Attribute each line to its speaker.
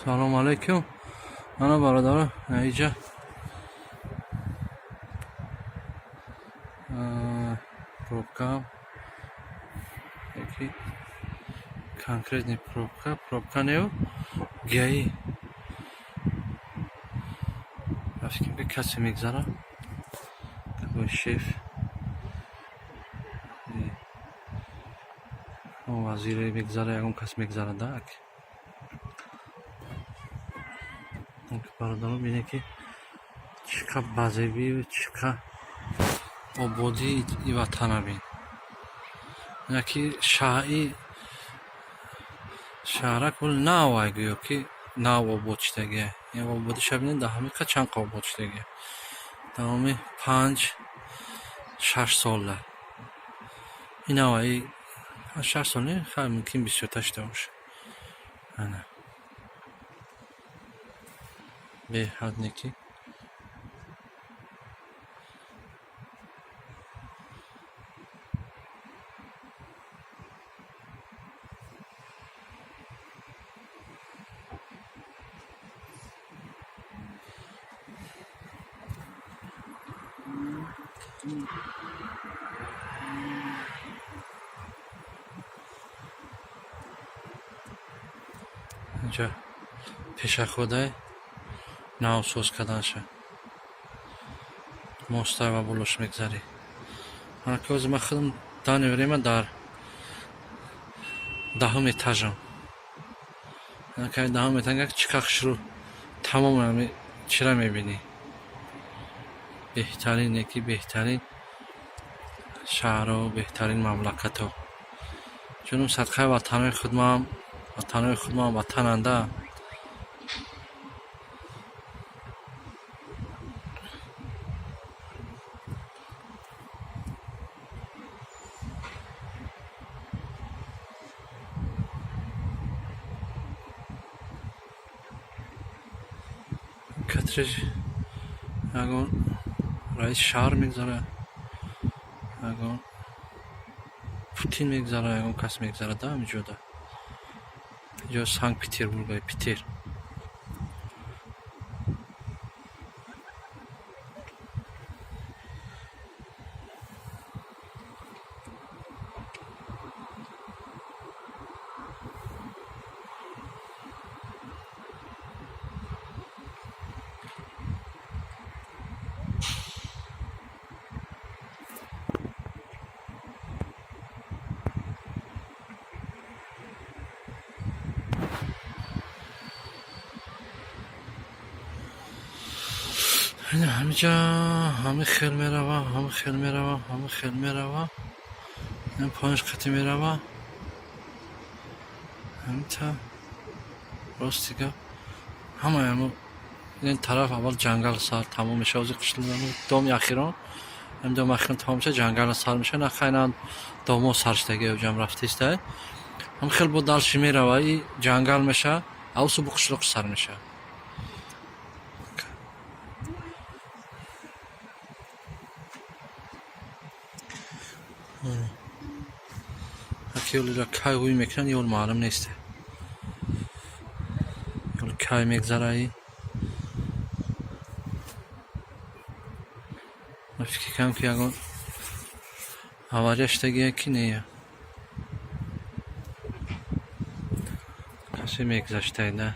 Speaker 1: Салому алайкум. Мана, бародаро, иҷа пробка, яки конкретный пробка, пробка неу, ГАИ. Рафтем, ки касе мегзара, такой шеф, вазире мегзара, ягон кас мегзара да. Бародаро, бинед, ки чӣ қадр базебию чӣ қадр ободии и ватана бин. Яки шаҳри шаҳрак ҳол навай, гӯё ки нав обод шудагия. Ободиша бинед, дар ҳамин қад чанд қа обод шудагия давоми 5-6 сола. Инаваи 6 сол не, хай, мумкин бисёртар шуда бошад. Ана, беҳад неки. Инҷа пешоходай навсоз карданша, мостай ва болош мегзарӣ. Ана ки ҳозир ман худам данный время дар 10-ум этажам. Даҳум этаж, чӣ қадр хушрӯ, тамоми ҳами чира мебинӣ. Беҳтарин, яки беҳтарин шаҳрҳо, беҳтарин мамлакатҳо. Чунум садқаи ватанҳои худмоам, ватанҳои худмоам ватананда. Катриш ягон раиси шаҳр мегзара, ягон Путин мегзара, ягон кас мегзара да ҳамиҷода. Иҷо Санкт Петербург, Питер. Ҳамиҷа ҳами хел мерава, ҳами хел мерава, ҳами хел мерава, поинш қати мерава. Ҳамита, рости гап, ҳамаи ҳамо ин тараф аввал ҷангал сар тамом мешава. Ҳозир қишлоқ, доми ахирон, ҳами доми ахирон тамом мешава, ҷангал сар мешава. На, хайна, домо сар шудаги ҷам рафтаистай. Ҳам хел бо дальше мерава, и ҷангал мешава, авсу бо қишлоқ сар мешава. Аки кай ҳуй мекунанд, ёл маълум нест, ёл кай мегзараи. Ман фикр кардам, ки ягон авария шудагия, ки не, касе мегзаштайда.